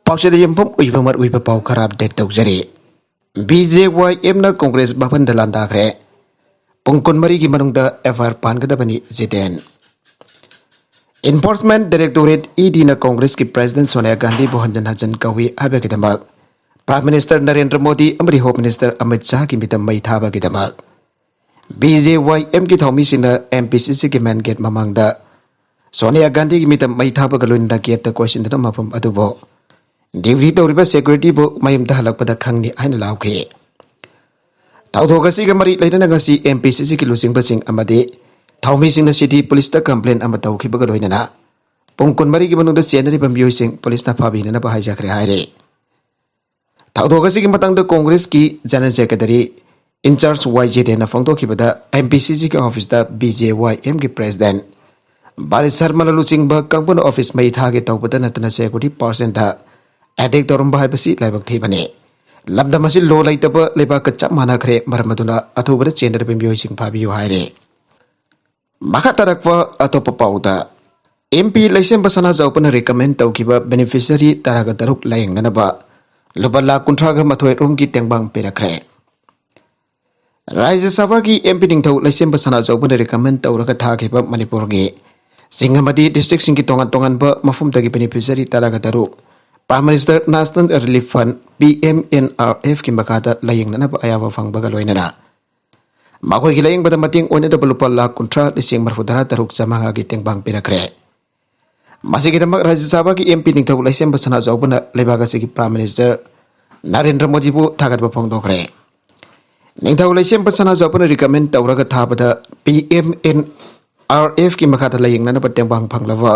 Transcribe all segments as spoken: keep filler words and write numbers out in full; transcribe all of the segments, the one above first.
ꯄꯥꯎꯆꯦꯗ ꯌꯨꯝꯐꯝ ꯑꯣꯏꯕ ꯃꯔꯨꯑꯣꯏꯕ ꯄꯥꯎ ꯈꯔ ꯑꯞꯗꯦꯠ ꯇꯧꯖꯔꯤ꯫ ꯕꯤ ꯖꯦ ꯋꯥꯏ ꯑꯦꯝꯅ ꯀꯣꯡꯒ꯭ꯔꯦꯁ ꯚꯕꯟꯗ ꯂꯥꯟꯗꯥꯈ꯭ꯔꯦ꯫ ꯄꯨꯡ ꯀꯨꯟꯃꯔꯤꯒꯤ ꯃꯅꯨꯡꯗ ꯑꯦꯐ ꯑꯥꯏ R ꯄꯥꯟꯒꯗꯕꯅꯤ Jiten. Enforcement directorate E ꯗꯤꯅ ꯀꯣꯡꯒ꯭ꯔꯦꯁꯀꯤ president Sonia ꯒꯥꯟꯙꯤꯕꯨ ꯍꯟꯖꯟ ꯍꯟꯖꯟ ꯀꯧꯏ ꯍꯥꯏꯕꯒꯤꯗꯃꯛ ꯄ꯭ꯔꯥꯏꯝ ꯃꯤꯅꯤꯁꯇꯔ ꯅꯔꯦꯟꯗ꯭ꯔ ꯃꯣꯗꯤ ꯑꯃꯗꯤ ꯍꯣꯝ ꯃꯤꯅꯤꯁꯇꯔ ꯑꯃꯤꯠ ꯁꯥꯍꯒꯤ ꯃꯤꯇꯝ ꯃꯩ ꯊꯥꯕꯒꯤꯗꯃꯛ ꯕꯤ ꯖꯦ ꯋꯥꯏ ꯑꯦꯝꯒꯤ ꯊꯧꯃꯤꯁꯤꯡꯅ ꯑꯦꯝ ꯄꯤ ꯁꯤ ꯁꯤꯒꯤ ꯃꯦꯟ ꯒꯦꯠ ꯃꯃꯥꯡꯗ ꯁꯣꯅꯤꯌꯥ ꯒꯥꯟꯙꯤꯒꯤ ꯃꯤꯇꯝ ꯃꯩ ꯊꯥꯕꯒ ꯂꯣꯏꯅꯅ ꯒꯦꯠꯇ ꯀꯣꯏꯁꯤꯟꯗꯨꯅ ꯃꯐꯝ ꯑꯗꯨꯕꯨ ꯗ꯭ꯌꯨꯇꯤ ꯇꯧꯔꯤꯕ ꯁꯦꯀ꯭ꯌꯨꯔꯤꯇꯤꯕꯨ ꯃꯌꯨꯝꯗ ꯍꯜꯂꯛꯄꯗ ꯈꯪꯅꯤ ꯍꯥꯏꯅ ꯂꯥꯎꯈꯤ꯫ ꯊꯧꯗꯣꯛ ꯑꯁꯤꯒ ꯃꯔꯤ ꯂꯩꯅꯅ ꯉꯁꯤ ꯑꯦꯝ ꯄꯤ ꯁꯤ ꯁꯤꯒꯤ ꯂꯨꯆꯤꯡꯕꯁꯤꯡ ꯑꯃꯗꯤ ꯊꯧꯃꯤꯁꯤꯡꯅ ꯁꯤꯇꯤ ꯄꯨꯂꯤꯁꯇ ꯀꯝꯄ꯭ꯂꯦꯟ ꯑꯃ ꯇꯧꯈꯤꯕꯒ ꯂꯣꯏꯅꯅ ꯄꯨꯡ ꯀꯨꯟꯃꯔꯤꯒꯤ ꯃꯅꯨꯡꯗ ꯆꯦꯟꯅꯔꯤꯕ ꯃꯤꯑꯣꯏꯁꯤꯡ ꯄꯨꯂꯤꯁꯅ ꯐꯥꯕꯤꯅꯅꯕ ꯍꯥꯏꯖꯈ꯭ꯔꯦ ꯍꯥꯏꯔꯦ꯫ ꯊꯧꯗꯣꯛ ꯑꯁꯤꯒꯤ ꯃꯇꯥꯡꯗ ꯀꯣꯡꯒ꯭ꯔꯦꯁꯀꯤ ꯖꯦꯅꯔꯦꯜ ꯁꯦꯀ꯭ꯔꯦꯇꯔꯤ ꯏꯟꯆꯥꯔꯖ ꯋꯥꯏ ꯖꯦꯗꯦꯅ ꯐꯣꯡꯗꯣꯛꯈꯤꯕꯗ, ꯑꯦꯝ ꯄꯤ ꯁꯤ ꯁꯤꯒꯤ ꯑꯣꯐꯤꯁꯇ ꯕꯤ ꯖꯦ ꯋꯥꯏ ꯑꯦꯝꯒꯤ ꯄ꯭ꯔꯦꯁꯤꯗꯦꯟ ꯕꯥꯔꯤꯁ ꯁꯔꯃꯅ ꯂꯨꯆꯤꯡꯕ ꯀꯥꯡꯕꯨꯅ ꯑꯣꯐꯤꯁ ꯃꯩ ꯊꯥꯒꯦ ꯇꯧꯕꯗ ꯅꯠꯇꯅ ꯁꯦꯀ꯭ꯌꯨꯔꯤꯇꯤ ꯄꯥꯔꯁꯟꯗ ꯑꯦꯇꯦꯛ ꯇꯧꯔꯝꯕ ꯍꯥꯏꯕꯁꯤ ꯂꯥꯏꯕꯛ ꯊꯤꯕꯅꯤ꯫ ꯂꯝꯗꯝ ꯑꯁꯤ ꯂꯣ ꯂꯩꯇꯕ ꯂꯩꯕꯥꯛꯀ ꯆꯞ ꯃꯥꯟꯅꯈ꯭ꯔꯦ, ꯃꯔꯝ ꯑꯗꯨꯅ ꯑꯊꯨꯕꯗ ꯆꯦꯟꯅꯔꯤꯕ ꯃꯤꯑꯣꯏꯁꯤꯡ ꯐꯥꯕꯤꯌꯨ ꯍꯥꯏꯔꯦ꯫ ꯃꯈꯥ ꯇꯥꯔꯛꯄ ꯑꯇꯣꯞꯄ ꯄꯥꯎꯗ, ꯑꯦꯝ ꯄꯤ ꯂꯩꯁꯦꯝꯕ ꯁꯅꯥꯖꯥꯎꯕꯅ ꯔꯤꯀꯃꯦꯟ ꯇꯧꯈꯤꯕ ꯕꯦꯅꯤꯐꯤꯁꯔꯤ ꯇꯔꯥꯒ ꯇꯔꯨꯛ ꯂꯥꯌꯦꯡꯅꯅꯕ ꯂꯨꯄꯥ ꯂꯥꯈ ꯀꯨꯟꯊ꯭ꯔꯥꯒ ꯃꯥꯊꯣꯏ ꯔꯣꯝꯒꯤ ꯇꯦꯡꯕꯥꯡ ꯄꯤꯔꯛꯈ꯭ꯔꯦ꯫ ꯔꯥꯖ꯭ꯌ ꯁꯚꯥꯒꯤ ꯑꯦꯝ ꯄꯤ ꯅꯤꯡꯊꯧ ꯂꯩꯁꯦꯝꯕ ꯁꯅꯥꯖꯥꯎꯕꯅ ꯔꯤꯀꯃꯦꯟ ꯇꯧꯔꯒ ꯊꯥꯈꯤꯕ ꯃꯅꯤꯄꯨꯔꯒꯤ ꯆꯤꯡ ꯑꯃꯗꯤ ꯗꯤꯁꯇ꯭ꯔꯤꯛꯁꯤꯡꯒꯤ ꯇꯣꯉꯥꯟ ꯇꯣꯉꯥꯟꯕ ꯃꯐꯝꯗꯒꯤ ꯕꯦꯅꯤꯐꯤꯁꯔꯤ ꯇꯔꯥꯒ ꯇꯔꯨꯛ prime minister national relief fund, P M N R ꯑꯦꯐꯀꯤ ꯃꯈꯥꯗ ꯂꯥꯌꯦꯡꯅꯅꯕ ꯑꯌꯥꯕ ꯐꯪꯕꯒ ꯂꯣꯏꯅꯅ ꯃꯈꯣꯏꯒꯤ ꯂꯥꯌꯦꯡꯕꯗ ꯃꯇꯦꯡ ꯑꯣꯏꯅꯗꯕ ꯂꯨꯄꯥ ꯂꯥꯈ ꯀꯨꯟꯊ꯭ꯔꯥ ꯂꯤꯁꯤꯡ ꯃꯔꯤꯐꯨ ꯇꯔꯥ ꯇꯔꯨꯛ ꯆꯥꯃꯉꯥꯒꯤ ꯇꯦꯡꯕꯥꯡ ꯄꯤꯔꯛꯈ꯭ꯔꯦ꯫ ꯃꯁꯤꯒꯤꯗꯃꯛ ꯔꯥꯖ꯭ꯌ ꯁꯚꯥꯒꯤ ꯑꯦꯝ ꯄꯤ ꯅꯤꯡꯊꯧ ꯂꯩꯁꯦꯝꯕ ꯁꯅꯥꯖꯥꯎꯕꯅ ꯂꯩꯕꯥꯛ ꯑꯁꯤꯒꯤ ꯄ꯭ꯔꯥꯏꯝ ꯃꯤꯅꯤꯁꯇꯔ ꯅꯔꯦꯟꯗ꯭ꯔ ꯃꯣꯗꯤꯕꯨ ꯊꯥꯒꯠꯄ ꯐꯣꯡꯗꯣꯛꯈ꯭ꯔꯦ꯫ ꯅꯤꯡꯊꯧ ꯂꯩꯁꯦꯝꯕ ꯁꯅꯥꯖꯥꯎꯕꯅ ꯔꯤꯀꯃꯦꯟ ꯇꯧꯔꯒ ꯊꯥꯕꯗ ꯄꯤ ꯑꯦꯝ ꯑꯦꯟ ꯑꯥꯔ ꯑꯦꯐꯀꯤ ꯃꯈꯥꯗ ꯂꯥꯌꯦꯡꯅꯅꯕ ꯇꯦꯡꯕꯥꯡ ꯐꯪꯂꯕ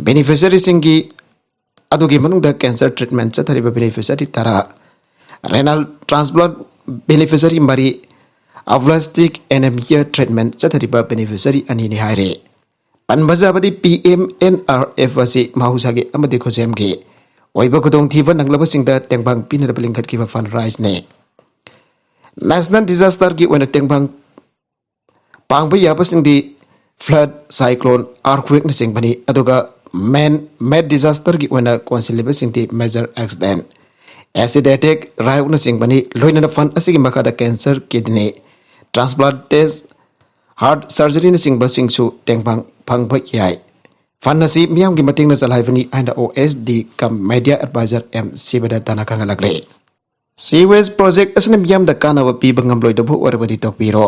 ꯕꯦꯅꯤꯐꯤꯁꯔꯤꯁꯤꯡꯒꯤ ꯑꯗꯨꯒꯤ ꯃꯅꯨꯡꯗ ꯀꯦꯟꯁꯔ ꯇ꯭ꯔꯤꯠꯃꯦꯟ ꯆꯠꯊꯔꯤꯕ ꯕꯦꯅꯤꯐꯤꯁꯔꯤ ꯇꯔꯥ, ꯔꯦꯅꯥꯜ ꯇ꯭ꯔꯥꯟꯁꯄ꯭ꯂꯥꯟꯠ ꯕꯦꯅꯤꯐꯤꯁꯔꯤ ꯃꯔꯤ, ꯑꯕ꯭ꯂꯥꯁꯇꯤꯛ ꯑꯦꯅꯦꯃꯤꯌꯥ ꯇ꯭ꯔꯤꯠꯃꯦꯟ ꯆꯠꯊꯔꯤꯕ ꯕꯦꯅꯤꯐꯤꯁꯔꯤ ꯑꯅꯤꯅꯤ ꯍꯥꯏꯔꯤ꯫ ꯄꯟꯕ ꯌꯥꯕꯗꯤ, P M N R F ꯑꯁꯤ ꯃꯍꯧꯁꯥꯒꯤ ꯑꯃꯗꯤ ꯈꯨꯠꯁꯦꯝꯒꯤ ꯑꯣꯏꯕ ꯈꯨꯗꯣꯡꯊꯤꯕ ꯅꯪꯂꯕꯁꯤꯡꯗ ꯇꯦꯡꯕꯥꯡ ꯄꯤꯅꯅꯕ ꯂꯤꯡꯈꯠꯈꯤꯕ ꯐꯟ ꯔꯥꯏꯖꯅꯤ꯫ ꯅꯦꯁꯅꯦꯜ ꯗꯤꯖꯥꯁꯇꯔꯒꯤ ꯑꯣꯏꯅ ꯇꯦꯡꯕꯥꯡ ꯄꯥꯡꯕ ꯌꯥꯕꯁꯤꯡꯗꯤ ꯐ꯭ꯂꯗ, ꯁꯥꯏꯀ꯭ꯂꯣꯟ, ꯑꯥꯔꯊꯀ꯭ꯋꯦꯛꯅꯆꯤꯡꯕꯅꯤ, ꯑꯗꯨꯒ ꯃꯦꯟ ꯃꯦꯠ ꯗꯤꯖꯥꯁꯇꯔꯒꯤ ꯑꯣꯏꯅ ꯀꯣꯟꯁꯤꯜꯂꯤꯕꯁꯤꯡꯗꯤ ꯃꯦꯖꯔ ꯑꯦꯛꯁꯤꯗꯦꯟ, ꯑꯦꯁꯤꯗ ꯑꯦꯇꯦꯛ, ꯔꯥꯏꯑꯣꯠꯅꯆꯤꯡꯕꯅꯤ꯫ ꯂꯣꯏꯅꯅ ꯐꯟ ꯑꯁꯤꯒꯤ ꯃꯈꯥꯗ ꯀꯦꯟꯁꯔ, ꯀꯤꯗꯅꯤ ꯇ꯭ꯔꯥꯟꯁꯄ꯭ꯂꯥꯟꯇꯦꯁ, ꯍꯥꯔꯠ ꯁꯔꯖꯔꯤꯅꯆꯤꯡꯕꯁꯤꯡꯁꯨ ꯇꯦꯡꯕꯥꯡ ꯐꯪꯕ ꯌꯥꯏ꯫ ꯐꯟ ꯑꯁꯤ ꯃꯤꯌꯥꯝꯒꯤ ꯃꯇꯦꯡꯅ ꯆꯂꯥꯏꯕꯅꯤ ꯍꯥꯏꯅ O S D cum media advisor M ꯁꯤꯕꯗꯠꯇꯅ ꯈꯪꯍꯜꯂꯛꯂꯤ꯫ ꯁꯤꯋꯦꯖ ꯄ꯭ꯔꯣꯖꯦꯛ ꯑꯁꯤꯅ ꯃꯤꯌꯥꯝꯗ ꯀꯥꯟꯅꯕ ꯄꯤꯕ ꯉꯝꯂꯣꯏꯗꯕ ꯑꯣꯏꯔꯕꯗꯤ ꯇꯣꯛꯄꯤꯔꯣ꯫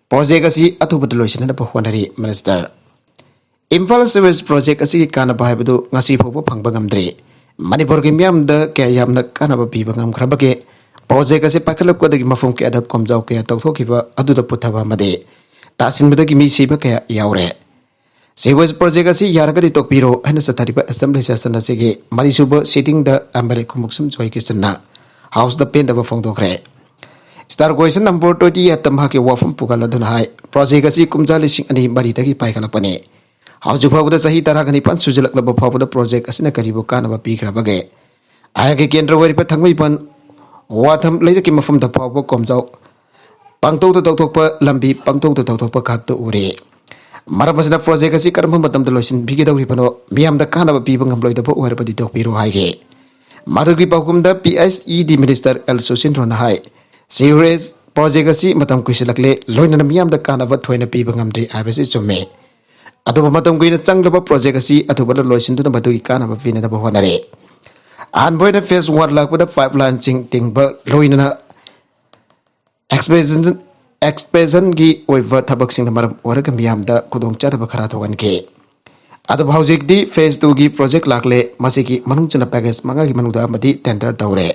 ꯄ꯭ꯔꯣꯖꯦꯛ ꯑꯁꯤ ꯑꯊꯨꯕꯗ ꯂꯣꯏꯁꯤꯟꯅꯕ ꯍꯣꯠꯅꯔꯤ ꯃꯤꯅꯤꯁꯇꯔ꯫ ꯏꯝꯐꯥꯜ ꯁꯤꯋꯦꯖ ꯄ꯭ꯔꯣꯖꯦꯛ ꯑꯁꯤꯒꯤ ꯀꯥꯟꯅꯕ ꯍꯥꯏꯕꯗꯨ ꯉꯁꯤ ꯐꯥꯎꯕ ꯐꯪꯕ ꯉꯝꯗ꯭ꯔꯤ꯫ ꯃꯅꯤꯄꯨꯔꯒꯤ ꯃꯤꯌꯥꯝꯗ ꯀꯌꯥ ꯌꯥꯝꯅ ꯀꯥꯟꯅꯕ ꯄꯤꯕ ꯉꯝꯈ꯭ꯔꯕꯒꯦ? ꯄ꯭ꯔꯣꯖꯦꯛ ꯑꯁꯤ ꯄꯥꯏꯈꯠꯂꯛꯄꯗꯒꯤ ꯃꯐꯝ ꯀꯌꯥꯗ ꯀꯣꯝꯖꯥꯎ ꯀꯌꯥ ꯇꯧꯊꯣꯛꯈꯤꯕ ꯑꯗꯨꯗ ꯄꯨꯊꯕ ꯑꯃꯗꯤ ꯇꯥꯁꯤꯟꯕꯗꯒꯤ ꯃꯤ ꯁꯤꯕ ꯀꯌꯥ ꯌꯥꯎꯔꯦ꯫ ꯁꯤꯋꯦꯖ ꯄ꯭ꯔꯣꯖꯦꯛ ꯑꯁꯤ ꯌꯥꯔꯒꯗꯤ ꯇꯣꯛꯄꯤꯔꯣ ꯍꯥꯏꯅ ꯆꯠꯊꯔꯤꯕ ꯑꯦꯁꯦꯝꯕ꯭ꯂꯤ ꯁꯦꯁꯟ ꯑꯁꯤꯒꯤ ꯃꯔꯤꯁꯨꯕ ꯁꯤꯇꯤꯡꯗ ꯑꯦꯝ ꯑꯦꯜ ꯑꯦ ꯈꯨꯃꯨꯛꯁꯝ ꯖꯣꯏ ꯀꯤꯁꯟꯅ ꯍꯥꯎꯁꯇ ꯄꯦꯟꯗꯕ ꯐꯣꯡꯗꯣꯛꯈ꯭ꯔꯦ꯫ ꯁ꯭ꯇꯥꯔ ꯀ꯭ꯋꯦꯁꯟ ꯅꯝꯕꯔ ꯇ꯭ꯋꯦꯟꯇꯤ ꯑꯦꯠꯇ ꯃꯍꯥꯛꯀꯤ ꯋꯥꯐꯝ ꯄꯨꯒꯜ ꯑꯗꯨꯅ ꯍꯥꯏ, ꯄ꯭ꯔꯣꯖꯦꯛ ꯑꯁꯤ ꯀꯨꯝꯖꯥ ꯂꯤꯁꯤꯡ ꯑꯅꯤ ꯃꯔꯤꯗꯒꯤ ꯄꯥꯏꯈꯠꯂꯛꯄꯅꯤ꯫ ꯍꯧꯖꯤꯛ ꯐꯥꯎꯕꯗ ꯆꯍꯤ ꯇꯔꯥꯒ ꯅꯤꯄꯥꯟ ꯁꯨꯖꯤꯜꯂꯛꯂꯕ ꯐꯥꯎꯕꯗ ꯄ꯭ꯔꯣꯖꯦꯛ ꯑꯁꯤꯅ ꯀꯔꯤꯕꯨ ꯀꯥꯟꯅꯕ ꯄꯤꯈ꯭ꯔꯕꯒꯦ? ꯑꯩꯍꯥꯛꯀꯤ ꯀꯦꯟꯗ꯭ꯔ ꯑꯣꯏꯔꯤꯕ ꯊꯥꯡꯃꯩꯕꯟ ꯋꯥꯊꯝ ꯂꯩꯔꯛꯀꯤ ꯃꯐꯝꯗ ꯐꯥꯎꯕ ꯀꯣꯝꯖꯥꯎ ꯄꯥꯡꯇꯧꯗ ꯇꯧꯊꯣꯛꯄ, ꯂꯝꯕꯤ ꯄꯥꯡꯇꯧꯗ ꯇꯧꯊꯣꯛꯄ ꯈꯛꯇ ꯎꯔꯦ꯫ ꯃꯔꯝ ꯑꯁꯤꯅ ꯄ꯭ꯔꯣꯖꯦꯛ ꯑꯁꯤ ꯀꯔꯝꯕ ꯃꯇꯝꯗ ꯂꯣꯏꯁꯤꯟꯕꯤꯒꯗꯧꯔꯤꯕꯅꯣ? ꯃꯤꯌꯥꯝꯗ ꯀꯥꯟꯅꯕ ꯄꯤꯕ ꯉꯝꯂꯣꯏꯗꯕ ꯑꯣꯏꯔꯕꯗꯤ ꯇꯣꯛꯄꯤꯔꯣ ꯍꯥꯏꯈꯤ꯫ ꯃꯗꯨꯒꯤ ꯄꯥꯎꯈꯨꯝꯗ ꯄꯤ ꯑꯩꯆ ꯏ ꯗꯤ ꯃꯤꯅꯤꯁꯇꯔ ꯑꯦꯜ ꯁꯨꯁꯤꯟꯗ꯭ꯔꯣꯅ ꯍꯥꯏ, ꯁꯤꯋꯔꯦꯖ ꯄ꯭ꯔꯣꯖꯦꯛ ꯑꯁꯤ ꯃꯇꯝ ꯀꯨꯏꯁꯤꯜꯂꯛꯂꯦ, ꯂꯣꯏꯅꯅ ꯃꯤꯌꯥꯝꯗ ꯀꯥꯟꯅꯕ ꯊꯣꯏꯅ ꯄꯤꯕ ꯉꯝꯗ꯭ꯔꯤ ꯍꯥꯏꯕꯁꯤ ꯆꯨꯝꯃꯤ꯫ ꯑꯗꯨꯕꯨ ꯃꯇꯝ ꯀꯨꯏꯅ ꯆꯪꯂꯕ ꯄ꯭ꯔꯣꯖꯦꯛ ꯑꯁꯤ ꯑꯊꯨꯕꯗ ꯂꯣꯏꯁꯤꯟꯗꯨꯅ ꯃꯗꯨꯒꯤ ꯀꯥꯟꯅꯕ ꯄꯤꯅꯅꯕ ꯍꯣꯠꯅꯔꯤ꯫ ꯑꯍꯥꯟꯕ ꯑꯣꯏꯅ ꯐꯦꯁ ꯋꯥꯟ ꯂꯥꯛꯄꯗ ꯄꯥꯏꯞ ꯂꯥꯏꯟꯁꯤꯡ ꯇꯤꯡꯕ, ꯂꯣꯏꯅꯅ ꯑꯦꯛꯁꯄꯦꯟꯁꯟ, ꯑꯦꯛꯁꯄꯦꯟꯁꯟꯒꯤ ꯑꯣꯏꯕ ꯊꯕꯛꯁꯤꯡꯅ ꯃꯔꯝ ꯑꯣꯏꯔꯒ ꯃꯤꯌꯥꯝꯗ ꯈꯨꯗꯣꯡꯆꯥꯗꯕ ꯈꯔ ꯊꯣꯛꯍꯟꯈꯤ꯫ ꯑꯗꯨꯕꯨ ꯍꯧꯖꯤꯛꯇꯤ ꯐꯦꯁ ꯇꯨꯒꯤ ꯄ꯭ꯔꯣꯖꯦꯛ ꯂꯥꯛꯂꯦ꯫ ꯃꯁꯤꯒꯤ ꯃꯅꯨꯡ ꯆꯟꯅ ꯄꯦꯀꯦꯖ ꯃꯉꯥꯒꯤ ꯃꯅꯨꯡꯗ ꯑꯃꯗꯤ ꯇꯦꯟꯗꯔ ꯇꯧꯔꯦ꯫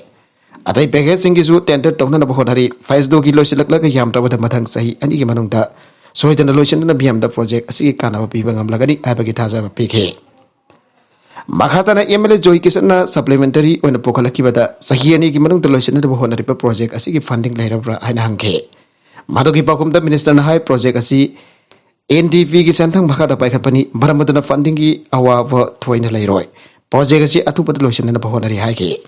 ꯑꯇꯩ ꯄꯦꯀꯦꯖꯁꯤꯡꯒꯤꯁꯨ ꯇꯦꯟꯗꯔ ꯇꯧꯅꯅꯕ ꯍꯣꯠꯅꯔꯤ꯫ ꯐꯦꯁ ꯇꯨꯒꯤ ꯂꯣꯏꯁꯤꯜꯂꯛꯂꯒ ꯌꯥꯝꯗ꯭ꯔꯕꯗ ꯃꯊꯪ ꯆꯍꯤ ꯑꯅꯤꯒꯤ ꯃꯅꯨꯡꯗ ꯁꯣꯏꯗꯅ ꯂꯣꯏꯁꯤꯟꯗꯨꯅ ꯃꯤꯌꯥꯝꯗ ꯄ꯭ꯔꯣꯖꯦꯛ ꯑꯁꯤꯒꯤ ꯀꯥꯟꯅꯕ ꯄꯤꯕ ꯉꯝꯂꯒꯅꯤ ꯍꯥꯏꯕꯒꯤ ꯊꯥꯖꯕ ꯄꯤꯈꯤ꯫ ꯃꯈꯥ ꯇꯥꯅ M L A joy ꯀꯤꯁꯟꯅ supplementary ꯑꯣꯏꯅ ꯄꯨꯈꯠꯂꯛꯈꯤꯕꯗ ꯆꯍꯤ ꯑꯅꯤꯒꯤ ꯃꯅꯨꯡꯗ ꯂꯣꯏꯁꯤꯟꯅꯕ ꯍꯣꯠꯅꯔꯤꯕ ꯄ꯭ꯔꯣꯖꯦꯛ ꯑꯁꯤꯒꯤ ꯐꯟꯗꯤꯡ ꯂꯩꯔꯕ꯭ꯔꯥ ꯍꯥꯏꯅ ꯍꯪꯈꯤ꯫ ꯃꯗꯨꯒꯤ ꯄꯥꯎꯈꯨꯝꯗ ꯃꯤꯅꯤꯁꯇꯔꯅ ꯍꯥꯏ, ꯄ꯭ꯔꯣꯖꯦꯛ ꯑꯁꯤ ꯑꯦꯟ ꯗꯤ ꯄꯤꯒꯤ ꯁꯦꯟꯊꯪ ꯃꯈꯥꯗ ꯄꯥꯏꯈꯠꯄꯅꯤ, ꯃꯔꯝ ꯑꯗꯨꯅ ꯐꯟꯗꯤꯡꯒꯤ ꯑꯋꯥꯕ ꯊꯣꯏꯅ ꯂꯩꯔꯣꯏ꯫ ꯄ꯭ꯔꯣꯖꯦꯛ ꯑꯁꯤ ꯑꯊꯨꯕꯗ ꯂꯣꯏꯁꯤꯟꯅꯕ ꯍꯣꯠꯅꯔꯤ ꯍꯥꯏꯈꯤ꯫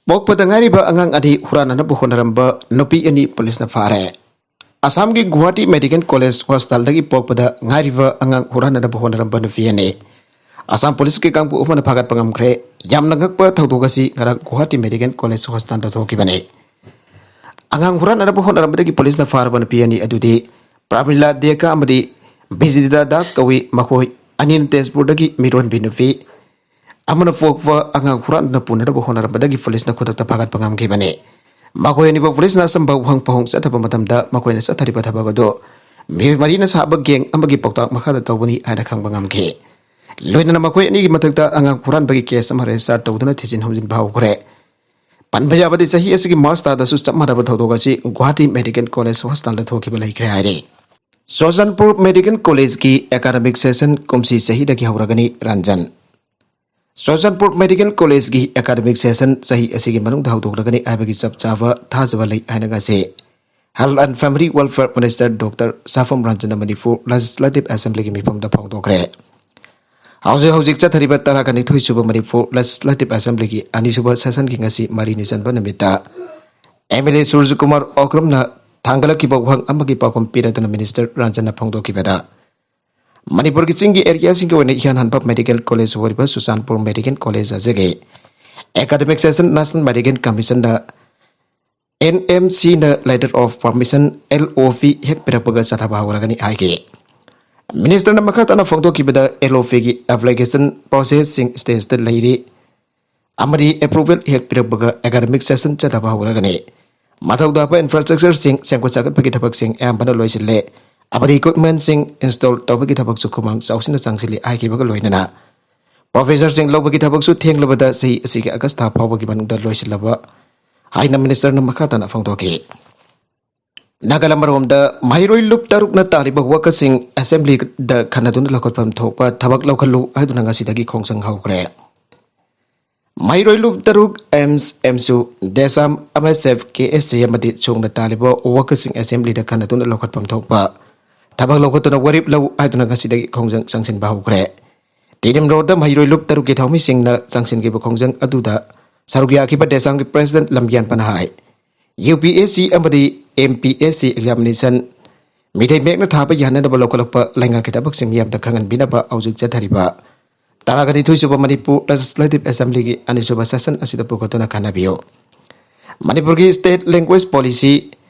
ꯄꯣꯛꯄꯗ ꯉꯥꯏꯔꯤꯕ ꯑꯉꯥꯡ ꯑꯅꯤ ꯍꯨꯔꯥꯟꯅꯅꯕ ꯍꯣꯠꯅꯔꯝꯕ ꯅꯨꯄꯤ ꯑꯅꯤ ꯄꯨꯂꯤꯁꯅ ꯐꯥꯔꯦ꯫ ꯑꯁꯥꯝꯒꯤ ꯒꯨꯋꯥꯍꯥꯇꯤ ꯃꯦꯗꯤꯀꯦꯜ ꯀꯣꯂꯦꯖ ꯍꯣꯁꯄꯤꯇꯥꯜꯗꯒꯤ ꯄꯣꯛꯄꯗ ꯉꯥꯏꯔꯤꯕ ꯑꯉꯥꯡ ꯍꯨꯔꯥꯟꯅꯅꯕ ꯍꯣꯠꯅꯔꯝꯕ ꯅꯨꯄꯤ ꯑꯅꯤ꯫ ꯑꯁꯥꯝ ꯄꯨꯂꯤꯁꯀꯤ ꯀꯥꯡꯕꯨ ꯑꯃꯅ ꯐꯥꯒꯠꯄ ꯉꯝꯈ꯭ꯔꯦ꯫ ꯌꯥꯝꯅ ꯉꯛꯄ ꯊꯧꯗꯣꯛ ꯑꯁꯤ ꯉꯔꯥꯡ ꯒꯨꯋꯥꯍꯥꯇꯤ ꯃꯦꯗꯤꯀꯦꯜ ꯀꯣꯂꯦꯖ ꯍꯣꯁꯄꯤꯇꯥꯜꯗ ꯊꯣꯛꯈꯤꯕꯅꯤ꯫ ꯑꯉꯥꯡ ꯍꯨꯔꯥꯟꯅꯅꯕ ꯍꯣꯠꯅꯔꯝꯕꯗꯒꯤ ꯄꯨꯂꯤꯁꯅ ꯐꯥꯔꯕ ꯅꯨꯄꯤ ꯑꯅꯤ ꯑꯗꯨꯗꯤ ꯄ꯭ꯔꯥꯃꯤꯂꯥ ꯗꯦꯀꯥ ꯑꯃꯗꯤ ꯕꯤꯖꯤꯗꯥ ꯗꯥꯁ ꯀꯧꯏ꯫ ꯃꯈꯣꯏ ꯑꯅꯤꯅ ꯇꯦꯖꯄꯨꯔꯗꯒꯤ ꯃꯤꯔꯣꯟꯕꯤ ꯅꯨꯄꯤ ꯑꯃꯅ ꯄꯣꯛꯄ ꯑꯉꯥꯡ ꯍꯨꯔꯥꯟꯗꯨꯅ ꯄꯨꯅꯅꯕ ꯍꯣꯠꯅꯔꯝꯕꯗꯒꯤ ꯄꯨꯂꯤꯁꯅ ꯈꯨꯗꯛꯇ ꯐꯥꯒꯠꯄ ꯉꯝꯈꯤꯕꯅꯤ꯫ ꯃꯈꯣꯏ ꯑꯅꯤꯕꯨ ꯄꯨꯂꯤꯁꯅ ꯑꯆꯝꯕ ꯋꯥꯍꯪ ꯄꯥꯎꯍꯪ ꯆꯠꯊꯕ ꯃꯇꯝꯗ ꯃꯈꯣꯏꯅ ꯆꯠꯊꯔꯤꯕ ꯊꯕꯛ ꯑꯗꯨ ꯃꯤꯑꯣꯏ ꯃꯔꯤꯅ ꯁꯥꯕ ꯒꯦꯡ ꯑꯃꯒꯤ ꯄꯥꯎꯇꯥꯛ ꯃꯈꯥꯗ ꯇꯧꯕꯅꯤ ꯍꯥꯏꯅ ꯈꯪꯕ ꯉꯝꯈꯤ꯫ ꯂꯣꯏꯅꯅ ꯃꯈꯣꯏ ꯑꯅꯤꯒꯤ ꯃꯊꯛꯇ ꯑꯉꯥꯡ ꯍꯨꯔꯥꯟꯕꯒꯤ ꯀꯦꯁ ꯑꯃ ꯔꯦꯖꯤꯁꯇꯥꯔ ꯇꯧꯗꯨꯅ ꯊꯤꯖꯤꯟ ꯍꯨꯝꯖꯤꯟꯕ ꯍꯧꯈ꯭ꯔꯦ꯫ ꯄꯟꯕ ꯌꯥꯕꯗꯤ, ꯆꯍꯤ ꯑꯁꯤꯒꯤ ꯃꯥꯔꯆ ꯊꯥꯗꯁꯨ ꯆꯞ ꯃꯥꯟꯅꯕ ꯊꯧꯗꯣꯛ ꯑꯁꯤ ꯒꯨꯋꯥꯍꯥꯇꯤ ꯃꯦꯗꯤꯀꯦꯜ ꯀꯣꯂꯦꯖ ꯍꯣꯁꯄꯤꯇꯥꯜꯗ ꯊꯣꯛꯈꯤꯕ ꯂꯩꯈ꯭ꯔꯦ ꯍꯥꯏꯔꯤ꯫ ꯆꯨꯔꯆꯥꯟꯄꯨꯔ ꯃꯦꯗꯤꯀꯦꯜ ꯀꯣꯂꯦꯖꯀꯤ ꯑꯦꯀꯥꯗꯃꯤꯛ ꯁꯦꯁꯟ ꯀꯨꯝꯁꯤ ꯆꯍꯤꯗꯒꯤ ꯍꯧꯔꯒꯅꯤ꯫ ꯔꯟꯖꯟ꯫ ꯆꯨꯔꯆꯥꯟꯄꯨꯔ ꯃꯦꯗꯤꯀꯦꯜ ꯀꯣꯂꯦꯖꯀꯤ ꯑꯦꯀꯥꯗꯃꯤꯛ ꯁꯦꯁꯟ ꯆꯍꯤ ꯑꯁꯤꯒꯤ ꯃꯅꯨꯡꯗ ꯍꯧꯗꯣꯛꯂꯒꯅꯤ ꯍꯥꯏꯕꯒꯤ ꯆꯞ ꯆꯥꯕ ꯊꯥꯖꯕ ꯂꯩ ꯍꯥꯏꯅ ꯉꯁꯤ Health and Family Welfare Minister Doctor Sapam ꯔꯟꯖꯟꯅ ꯃꯅꯤꯄꯨꯔ ꯂꯦꯖꯤꯁꯂꯦꯇꯤꯚ ꯑꯦꯁꯦꯝꯕ꯭ꯂꯤꯒꯤ ꯃꯤꯐꯝꯗ ꯐꯣꯡꯗꯣꯛꯈ꯭ꯔꯦ꯫ ꯍꯧꯖꯤꯛ ꯍꯧꯖꯤꯛ ꯆꯠꯊꯔꯤꯕ ꯇꯔꯥꯒ ꯅꯤꯊꯣꯏ ꯁꯨꯕ ꯃꯅꯤꯄꯨꯔ ꯂꯦꯖꯤꯁꯂꯦꯇꯤꯚ ꯑꯦꯁꯦꯝꯕ꯭ꯂꯤꯒꯤ ꯑꯅꯤꯁꯨꯕ ꯁꯦꯁꯟꯒꯤ ꯉꯁꯤ ꯃꯔꯤꯅꯤ ꯆꯟꯕ ꯅꯨꯃꯤꯠꯇ ꯑꯦꯝ ꯑꯦꯜ ꯑꯦ ꯁꯨꯔꯖꯀꯨꯃꯥꯔ ꯑꯣꯀ꯭ꯔꯝꯅ ꯊꯥꯡꯒꯠꯂꯛꯈꯤꯕ ꯋꯥꯍꯪ ꯑꯃꯒꯤ ꯄꯥꯎꯈꯨꯝ ꯄꯤꯔꯗꯨꯅ ꯃꯤꯅꯤꯁꯇꯔ ꯔꯟꯖꯟꯅ ꯐꯣꯡꯗꯣꯛꯈꯤꯕꯗ, ꯃꯅꯤꯄꯨꯔꯒꯤ ꯆꯤꯡꯒꯤ ꯑꯦꯔꯤꯌꯥꯁꯤꯡꯒꯤ ꯑꯣꯏꯅ ꯏꯍꯥꯟ ꯍꯥꯟꯕ ꯃꯦꯗꯤꯀꯦꯜ ꯀꯣꯂꯦꯖ ꯑꯣꯏꯔꯤꯕ ꯆꯨꯔꯆꯥꯟꯄꯨꯔ ꯃꯦꯗꯤꯀꯦꯜ ꯀꯣꯂꯦꯖ ꯑꯁꯤꯒꯤ ꯑꯦꯀꯥꯗꯃꯤꯛ ꯁꯦꯁꯟ ꯅꯦꯁꯅꯦꯜ ꯃꯦꯗꯤꯀꯦꯜ ꯀꯃꯤꯁꯟꯅ, ꯑꯦꯟ ꯑꯦꯝ ꯁꯤꯅ letter of permission, L O P, ꯍꯦꯛ ꯄꯤꯔꯛꯄꯒ ꯆꯠꯊꯕ ꯍꯧꯔꯒꯅꯤ ꯍꯥꯏꯈꯤ꯫ ꯃꯤꯅꯤꯁꯇꯔꯅ ꯃꯈꯥ ꯇꯥꯅ ꯐꯣꯡꯗꯣꯛꯈꯤꯕꯗ, L O P ꯒꯤ application process ꯁꯤꯡ stage ꯇ ꯂꯩꯔꯤ ꯑꯃꯗꯤ approval ꯍꯦꯛ ꯄꯤꯔꯛꯄꯒ ꯑꯦꯀꯥꯗꯃꯤꯛ ꯁꯦꯁꯟ ꯆꯠꯊꯕ ꯍꯧꯔꯒꯅꯤ꯫ ꯃꯊꯧ ꯇꯥꯕ ꯏꯟꯐ꯭ꯔꯥꯁ꯭ꯇ꯭ꯔꯛꯆꯔꯁꯤꯡ ꯁꯦꯝꯒꯠ ꯁꯥꯒꯠꯄꯒꯤ ꯊꯕꯛꯁꯤꯡ ꯑꯌꯥꯝꯕꯅ ꯂꯣꯏꯁꯤꯜꯂꯦ ꯑꯃꯗꯤ ꯏꯀ꯭ꯋꯤꯞꯃꯦꯟꯁꯤꯡ ꯏꯟꯁꯇꯣꯜ ꯇꯧꯕꯒꯤ ꯊꯕꯛꯁꯨ ꯈꯨꯃꯥꯡ ꯆꯥꯎꯁꯤꯟꯅ ꯆꯪꯁꯤꯜꯂꯤ ꯍꯥꯏꯈꯤꯕꯒ ꯂꯣꯏꯅꯅ ꯄ꯭ꯔꯣꯐꯦꯁꯔꯁꯤꯡ ꯂꯧꯕꯒꯤ ꯊꯕꯛꯁꯨ ꯊꯦꯡꯂꯕꯗ ꯆꯍꯤ ꯑꯁꯤꯒꯤ ꯑꯥꯒꯁ ꯊꯥ ꯐꯥꯎꯕꯒꯤ ꯃꯅꯨꯡꯗ ꯂꯣꯏꯁꯤꯜꯂꯕ ꯍꯥꯏꯅ ꯃꯤꯅꯤꯁꯇꯔꯅ ꯃꯈꯥ ꯇꯥꯅ ꯐꯣꯡꯗꯣꯛꯈꯤ꯫ ꯅꯥꯒꯥꯂꯦꯟ ꯃꯔꯣꯝꯗ ꯃꯍꯩꯔꯣꯏ ꯂꯨꯞ ꯇꯔꯨꯛꯅ ꯇꯥꯔꯤꯕ ꯋꯥꯀꯠꯁꯤꯡ ꯑꯦꯁꯦꯝꯕ꯭ꯂꯤꯗ ꯈꯟꯅꯗꯨꯅ ꯂꯧꯈꯠꯐꯝ ꯊꯣꯛꯄ ꯊꯕꯛ ꯂꯧꯈꯠꯂꯨ ꯍꯥꯏꯗꯨꯅ ꯉꯁꯤꯗꯒꯤ ꯈꯣꯡꯖꯪ ꯍꯧꯈ꯭ꯔꯦ꯫ ꯃꯍꯩꯔꯣꯏ ꯂꯨꯞ ꯇꯔꯨꯛ ꯑꯦꯝꯁ, ꯑꯦꯝꯁꯨ, ꯗꯦꯁꯥꯝ, ꯑꯦꯝ ꯑꯦꯁ ꯑꯦꯐ, ꯀꯦ ꯑꯦꯁ ꯖꯦ ꯑꯃꯗꯤ ꯆꯣꯡꯅ ꯇꯥꯔꯤꯕ ꯋꯥꯀꯠꯁꯤꯡ ꯑꯦꯁꯦꯝꯕ꯭ꯂꯤꯗ ꯈꯟꯅꯗꯨꯅ ꯂꯧꯈꯠꯐꯝ ꯊꯣꯛꯄ ꯊꯕꯛ ꯂꯧꯈꯠꯇꯨꯅ ꯋꯥꯔꯦꯞ ꯂꯧ ꯍꯥꯏꯗꯨꯅ ꯉꯁꯤꯗꯒꯤ ꯈꯣꯡꯖꯪ ꯆꯪꯁꯤꯟꯕ ꯍꯧꯈ꯭ꯔꯦ꯫ ꯇꯤ ꯗꯤ ꯑꯦꯝ ꯔꯣꯗ ꯃꯍꯩꯔꯣꯏ ꯂꯨꯞ ꯇꯔꯨꯛꯀꯤ ꯊꯧꯃꯤꯁꯤꯡꯅ ꯆꯪꯁꯤꯟꯈꯤꯕ ꯈꯣꯡꯖꯪ ꯑꯗꯨꯗ ꯁꯔꯨꯛ ꯌꯥꯈꯤꯕ ꯗꯦꯁꯥꯝꯒꯤ ꯄ꯭ꯔꯦꯁꯤꯗꯦꯟꯠ ꯂꯝꯌꯥꯟꯄꯅ ꯍꯥꯏ, ꯌꯨ ꯄꯤ ꯑꯦꯁ ꯁꯤ ꯑꯃꯗꯤ M P S C examination Meitei ꯃꯌꯦꯛꯅ ꯊꯥꯕ ꯌꯥꯅꯅꯕ ꯂꯧꯈꯠꯂꯛꯄ ꯂꯩꯉꯥꯛꯀꯤ ꯊꯕꯛꯁꯤꯡ ꯃꯤꯌꯥꯝꯗ ꯈꯪꯍꯟꯕꯤꯅꯕ ꯍꯧꯖꯤꯛ ꯆꯠꯊꯔꯤꯕ ꯇꯔꯥꯒ ꯅꯤꯊꯣꯏ ꯁꯨꯕ ꯃꯅꯤꯄꯨꯔ ꯂꯦꯖꯤꯁꯂꯦꯇꯤꯚ ꯑꯦꯁꯦꯝꯕ꯭ꯂꯤꯒꯤ ꯑꯅꯤꯁꯨꯕ ꯁꯦꯁꯟ ꯑꯁꯤꯗ ꯄꯨꯈꯠꯇꯨꯅ ꯈꯟꯅꯕꯤꯌꯨ꯫ ꯃꯅꯤꯄꯨꯔꯒꯤ state language policy,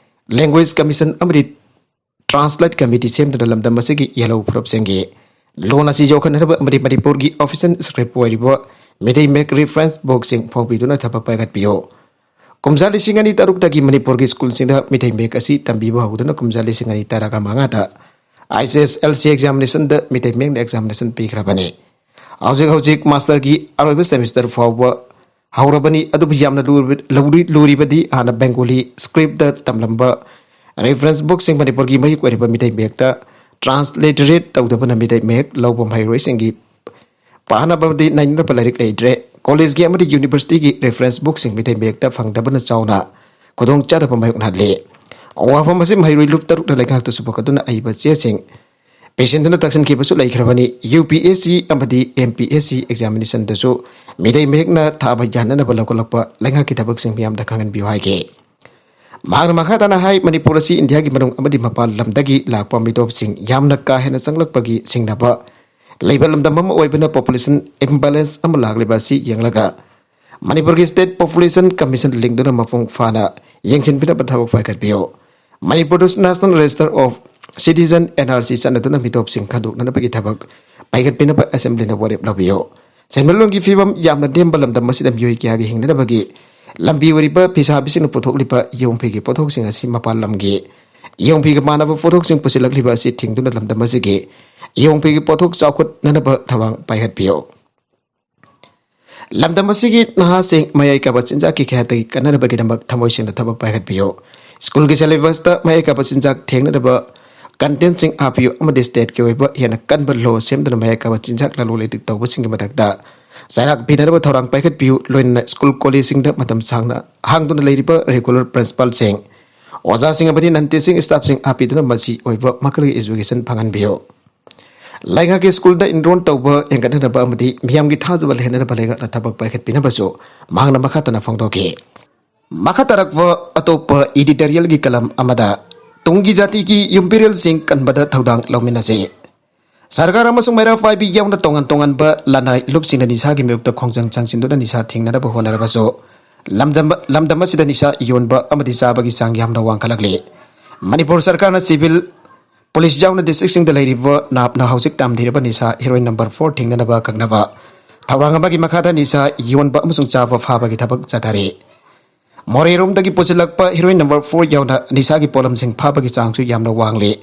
language commission ꯑꯃꯗꯤ ꯇ꯭ꯔꯥꯟꯁꯂꯦꯠ ꯀꯃꯤꯇꯤ ꯁꯦꯝꯗꯨꯅ ꯂꯝꯗꯝ ꯑꯁꯤꯒꯤ ꯌꯦꯜꯍꯧ ꯐꯨꯔꯨꯞꯁꯤꯡꯒꯤ ꯂꯣꯟ ꯑꯁꯤ ꯌꯣꯛꯈꯠꯅꯅꯕ ꯑꯃꯗꯤ ꯃꯅꯤꯄꯨꯔꯒꯤ ꯑꯣꯐꯤꯁꯤꯌꯦꯜ ꯁ꯭ꯀ꯭ꯔꯤꯞ ꯑꯣꯏꯔꯤꯕ ꯃꯤꯇꯩ ꯃꯌꯦꯛ ꯔꯤꯐꯔꯦꯟꯁ ꯕꯨꯛꯁꯤꯡ ꯐꯣꯡꯕꯤꯗꯨꯅ ꯊꯕꯛ ꯄꯥꯏꯈꯠꯄꯤꯌꯨ꯫ ꯀꯨꯝꯖꯥ ꯂꯤꯁꯤꯡ ꯑꯅꯤ ꯇꯔꯨꯛꯇꯒꯤ ꯃꯅꯤꯄꯨꯔꯒꯤ ꯁ꯭ꯀꯨꯜꯁꯤꯡꯗ ꯃꯤꯇꯩ ꯃꯌꯦꯛ ꯑꯁꯤ ꯇꯝꯕꯤꯕ ꯍꯧꯗꯨꯅ ꯀꯨꯝꯖꯥ ꯂꯤꯁꯤꯡ ꯑꯅꯤ ꯇꯔꯥꯒ ꯃꯉꯥꯗ I C S L C ꯑꯦꯛꯖꯥꯃꯤꯅꯦꯁꯟꯗ Meitei ꯃꯌꯦꯛꯅ ꯑꯦꯛꯖꯥꯃꯤꯅꯦꯁꯟ ꯄꯤꯈ꯭ꯔꯕꯅꯤ꯫ ꯍꯧꯖꯤꯛ ꯍꯧꯖꯤꯛ ꯃꯥꯁꯇꯔꯒꯤ ꯑꯔꯣꯏꯕ ꯁꯦꯃꯤꯁꯇꯔ ꯐꯥꯎꯕ ꯍꯧꯔꯕꯅꯤ꯫ ꯑꯗꯨꯕꯨ ꯌꯥꯝꯅ ꯂꯨꯔꯕ-, ꯂꯧꯔꯤ-, ꯂꯨꯔꯤꯕꯗꯤ ꯍꯥꯟꯅ ꯕꯦꯡꯒꯣꯂꯤ ꯁ꯭ꯀ꯭ꯔꯤꯞꯇ ꯇꯝꯂꯝꯕ ꯔꯤꯐꯔꯦꯟꯁ ꯕꯨꯛꯁꯤꯡ ꯃꯅꯤꯄꯨꯔꯒꯤ ꯃꯌꯦꯛ ꯑꯣꯏꯔꯤꯕ ꯃꯤꯇꯩ ꯃꯌꯦꯛꯇ ꯇ꯭ꯔꯥꯟꯁꯂꯤꯇꯔꯦꯠ ꯇꯧꯗꯕꯅ ꯃꯤꯇꯩ ꯃꯌꯦꯛ ꯂꯧꯕ ꯃꯍꯩꯔꯣꯏꯁꯤꯡꯒꯤ ꯄꯥꯅꯕꯗꯤ ꯅꯩꯅꯅꯕ ꯂꯥꯏꯔꯤꯛ ꯂꯩꯇ꯭ꯔꯦ꯫ ꯀꯣꯂꯦꯖꯀꯤ ꯑꯃꯗꯤ ꯌꯨꯅꯤꯚꯔꯁꯤꯇꯤꯒꯤ ꯔꯤꯐꯔꯦꯟꯁ ꯕꯨꯛꯁꯤꯡ ꯃꯤꯇꯩ ꯃꯌꯦꯛꯇ ꯐꯪꯗꯕꯅ ꯆꯥꯎꯅ ꯈꯨꯗꯣꯡꯆꯥꯗꯕ ꯃꯥꯌꯣꯛꯅꯍꯜꯂꯤ꯫ ꯋꯥꯐꯝ ꯑꯁꯤ ꯃꯍꯩꯔꯣꯏ ꯂꯨꯞ ꯇꯔꯨꯛꯅ ꯂꯩꯉꯥꯛꯇ ꯁꯨꯕꯣꯛꯀꯗꯨꯅ ꯑꯏꯕ ꯆꯦꯁꯤꯡ ꯄꯤꯁꯤꯟꯗꯨꯅ ꯇꯛꯁꯤꯟꯈꯤꯕꯁꯨ ꯂꯩꯈ꯭ꯔꯕꯅꯤ꯫ ꯌꯨ ꯄꯤ ꯑꯦꯁ ꯁꯤ ꯑꯃꯗꯤ M P S C ꯑꯦꯛꯖꯥꯃꯤꯅꯦꯁꯟꯗꯁꯨ Meitei ꯃꯌꯦꯛꯅ ꯊꯥꯕ ꯌꯥꯅꯅꯕ ꯂꯧꯈꯠꯂꯛꯄ ꯂꯩꯉꯥꯛꯀꯤ ꯊꯕꯛꯁꯤꯡ ꯃꯤꯌꯥꯝꯗ ꯈꯪꯍꯟꯕꯤꯌꯨ ꯍꯥꯏꯈꯤ꯫ ꯃꯍꯥꯛꯅ ꯃꯈꯥ ꯇꯥꯅ ꯍꯥꯏ, ꯃꯅꯤꯄꯨꯔ ꯑꯁꯤ ꯏꯟꯗꯤꯌꯥꯒꯤ ꯃꯅꯨꯡ ꯑꯃꯗꯤ ꯃꯄꯥꯟ ꯂꯝꯗꯒꯤ ꯂꯥꯛꯄ ꯃꯤꯇꯣꯞꯁꯤꯡ ꯌꯥꯝꯅ ꯀꯥ ꯍꯦꯟꯅ ꯆꯪꯂꯛꯄꯒꯤ ꯁꯤꯡꯅꯕ ꯂꯩꯕ ꯂꯝꯗꯝ ꯑꯃ ꯑꯣꯏꯕꯅ ꯄꯣꯄꯨꯂꯦꯁꯟ ꯏꯝꯕꯦꯂꯦꯟꯁ ꯑꯃ ꯂꯥꯛꯂꯤꯕ ꯑꯁꯤ ꯌꯦꯡꯂꯒ ꯃꯅꯤꯄꯨꯔꯒꯤ ꯁ꯭ꯇꯦꯠ ꯄꯣꯄꯨꯂꯦꯁꯟ ꯀꯃꯤꯁꯟ ꯂꯤꯡꯗꯨꯅ ꯃꯄꯨꯡ ꯐꯥꯅ ꯌꯦꯡꯁꯤꯟꯕꯤꯅꯕ ꯊꯕꯛ ꯄꯥꯏꯈꯠꯄꯤꯌꯨ꯫ ꯃꯅꯤꯄꯨꯔꯗꯁꯨ national register of citizen, N R C, ꯆꯠꯅꯗꯨꯅ ꯃꯤꯇꯣꯞꯁꯤꯡ ꯈꯟꯗꯣꯛꯅꯅꯕꯒꯤ ꯊꯕꯛ ꯄꯥꯏꯈꯠꯄꯤꯅꯕ ꯑꯦꯁꯦꯝꯕ꯭ꯂꯤꯅ ꯋꯥꯔꯦꯞ ꯂꯧꯕꯤꯌꯨ꯫ ꯁꯦꯟꯃꯤꯠꯂꯣꯟꯒꯤ ꯐꯤꯕꯝ ꯌꯥꯝꯅ ꯅꯦꯝꯕ ꯂꯝꯗꯝ ꯑꯁꯤꯗ ꯃꯤꯑꯣꯏ ꯀꯌꯥꯒꯤ ꯍꯤꯡꯅꯅꯕꯒꯤ ꯂꯝꯕꯤ ꯑꯣꯏꯔꯤꯕ ꯐꯤꯁꯥꯕꯤꯁꯤꯡꯅ ꯄꯨꯊꯣꯛꯂꯤꯕ ꯌꯣꯡꯐꯤꯒꯤ ꯄꯣꯠꯊꯣꯛꯁꯤꯡ ꯑꯁꯤ ꯃꯄꯥꯟ ꯂꯝꯒꯤ ꯌꯣꯡꯐꯤꯒ ꯃꯥꯟꯅꯕ ꯄꯣꯠꯊꯣꯛꯁꯤꯡ ꯄꯨꯁꯤꯜꯂꯛꯂꯤꯕ ꯑꯁꯤ ꯊꯤꯡꯗꯨꯅ ꯂꯝꯗꯝ ꯑꯁꯤꯒꯤ ꯌꯣꯡꯐꯤꯒꯤ ꯄꯣꯠꯊꯣꯛ ꯆꯥꯎꯈꯠꯅꯅꯕ ꯊꯧꯔꯥꯡ ꯄꯥꯏꯈꯠꯄꯤꯌꯨ꯫ ꯂꯝꯗꯝ ꯑꯁꯤꯒꯤ ꯅꯍꯥꯁꯤꯡ ꯃꯌꯥꯏ ꯀꯥꯕ ꯆꯤꯟꯖꯥꯛꯀꯤ ꯈꯌꯥꯠꯇꯒꯤ ꯀꯟꯅꯅꯕꯒꯤꯗꯃꯛ ꯊꯃꯣꯏ ꯁꯦꯡꯅ ꯊꯕꯛ ꯄꯥꯏꯈꯠꯄꯤꯌꯨ꯫ ꯁ꯭ꯀꯨꯜꯒꯤ ꯁꯦꯂꯦꯕꯁꯇ ꯃꯌꯥꯏ ꯀꯥꯕ ꯆꯤꯟꯖꯥꯛ ꯊꯦꯡꯅꯅꯕ ꯀꯟꯇꯦꯟꯁꯤꯡ ꯍꯥꯞꯄꯤꯌꯨ ꯑꯃꯗꯤ ꯁ꯭ꯇꯦꯠꯀꯤ ꯑꯣꯏꯕ ꯍꯦꯟꯅ ꯀꯟꯕ ꯂꯣ ꯁꯦꯝꯗꯨꯅ ꯃꯌꯥꯏ ꯀꯥꯕ ꯆꯤꯟꯖꯥꯛ ꯂꯂꯣꯟ ꯏꯇꯤꯛ ꯇꯧꯕꯁꯤꯡꯒꯤ ꯃꯊꯛꯇ ꯆꯩꯔꯥꯛ ꯄꯤꯅꯅꯕ ꯊꯧꯔꯥꯡ ꯄꯥꯏꯈꯠꯄꯤꯌꯨ꯫ ꯂꯣꯏꯅꯅ ꯁ꯭ꯀꯨꯜ ꯀꯣꯂꯦꯖꯁꯤꯡꯗ ꯃꯇꯝ ꯁꯥꯡꯅ ꯍꯥꯡꯗꯨꯅ ꯂꯩꯔꯤꯕ ꯔꯤꯒꯨꯂꯔ ꯄ꯭ꯔꯤꯟꯁꯤꯄꯥꯜꯁꯤꯡ, ꯑꯣꯖꯥꯁꯤꯡ ꯑꯃꯗꯤ ꯅꯟ ꯇꯤꯆꯤꯡ ꯁ꯭ꯇꯥꯐꯁꯤꯡ ꯍꯥꯞꯄꯤꯗꯨꯅ ꯃꯆꯤ ꯑꯣꯏꯕ ꯃꯈꯜꯒꯤ ꯑꯦꯖꯨꯀꯦꯁꯟ ꯐꯪꯍꯟꯕꯤꯌꯨ꯫ ꯂꯩꯉꯥꯛꯀꯤ ꯁ꯭ꯀꯨꯜꯗ ꯏꯟꯔꯣꯜ ꯇꯧꯕ ꯍꯦꯟꯒꯠꯅꯅꯕ ꯑꯃꯗꯤ ꯃꯤꯌꯥꯝꯒꯤ ꯊꯥꯖꯕ ꯂꯩꯍꯟꯅꯕ ꯂꯩꯉꯥꯛꯅ ꯊꯕꯛ ꯄꯥꯏꯈꯠꯄꯤꯅꯕꯁꯨ ꯃꯍꯥꯛꯅ ꯃꯈꯥ ꯇꯥꯅ ꯐꯣꯡꯗꯣꯛꯈꯤ꯫ ꯃꯈꯥ ꯇꯥꯔꯛꯄ ꯑꯇꯣꯞꯄ ꯏꯗꯤꯇꯣꯔꯤꯌꯦꯜꯒꯤ ꯀꯂꯝ ꯑꯃꯗ ꯇꯨꯡꯒꯤ ꯖꯥꯇꯤꯒꯤ ꯌꯨꯝꯕꯤꯔꯦꯜꯁꯤꯡ ꯀꯟꯕꯗ ꯊꯧꯗꯥꯡ ꯂꯧꯃꯤꯟꯅꯁꯤ꯫ ꯁꯔꯀꯥꯔ ꯑꯃꯁꯨꯡ ꯃꯩꯔꯥ ꯄꯥꯏꯕꯤ ꯌꯥꯎꯅ ꯇꯣꯉꯥꯟ ꯇꯣꯉꯥꯟꯕ ꯂꯅꯥꯏ ꯂꯨꯞꯁꯤꯡꯅ ꯅꯤꯁꯥꯒꯤ ꯃꯥꯌꯣꯛꯇ ꯈꯣꯡꯖꯪ ꯆꯪꯁꯤꯟꯗꯨꯅ ꯅꯤꯁꯥ ꯊꯤꯡꯅꯅꯕ ꯍꯣꯠꯅꯔꯕꯁꯨ, ꯂꯝꯗꯝ, ꯂꯝꯗꯝ ꯑꯁꯤꯗ ꯅꯤꯁꯥ ꯌꯣꯟꯕ ꯑꯃꯗꯤ ꯆꯥꯕꯒꯤ ꯆꯥꯡ ꯌꯥꯝꯅ ꯋꯥꯡꯈꯠꯂꯛꯂꯤ꯫ ꯃꯅꯤꯄꯨꯔ ꯁꯔꯀꯥꯔꯅ ꯁꯤꯚꯤꯜ ꯄꯨꯂꯤꯁ ꯌꯥꯎꯅ ꯗꯤꯁꯇ꯭ꯔꯤꯛꯁꯤꯡꯗ ꯂꯩꯔꯤꯕ ꯅꯥꯞꯅ ꯍꯧꯖꯤꯛ ꯇꯝꯊꯤꯔꯕ ꯅꯤꯁꯥ ꯍꯤꯔꯣꯏꯟ ꯅꯝꯕꯔ ꯐꯣꯔ ꯊꯤꯡꯅꯅꯕ ꯑꯀꯛꯅꯕ ꯊꯧꯔꯥꯡ ꯑꯃꯒꯤ ꯃꯈꯥꯗ ꯅꯤꯁꯥ ꯌꯣꯟꯕ ꯑꯃꯁꯨꯡ ꯆꯥꯕ ꯐꯥꯕꯒꯤ ꯊꯕꯛ ꯆꯠꯊꯔꯤ꯫ ꯃꯣꯔꯦꯔꯣꯝꯗꯒꯤ ꯄꯨꯁꯤꯜꯂꯛꯄ ꯍꯤꯔꯣꯏꯟ ꯅꯝꯕꯔ ꯐꯣꯔ ꯌꯥꯎꯅ ꯅꯤꯁꯥꯒꯤ ꯄꯣꯠꯂꯝꯁꯤꯡ ꯐꯥꯕꯒꯤ ꯆꯥꯡꯁꯨ ꯌꯥꯝꯅ ꯋꯥꯡꯂꯤ꯫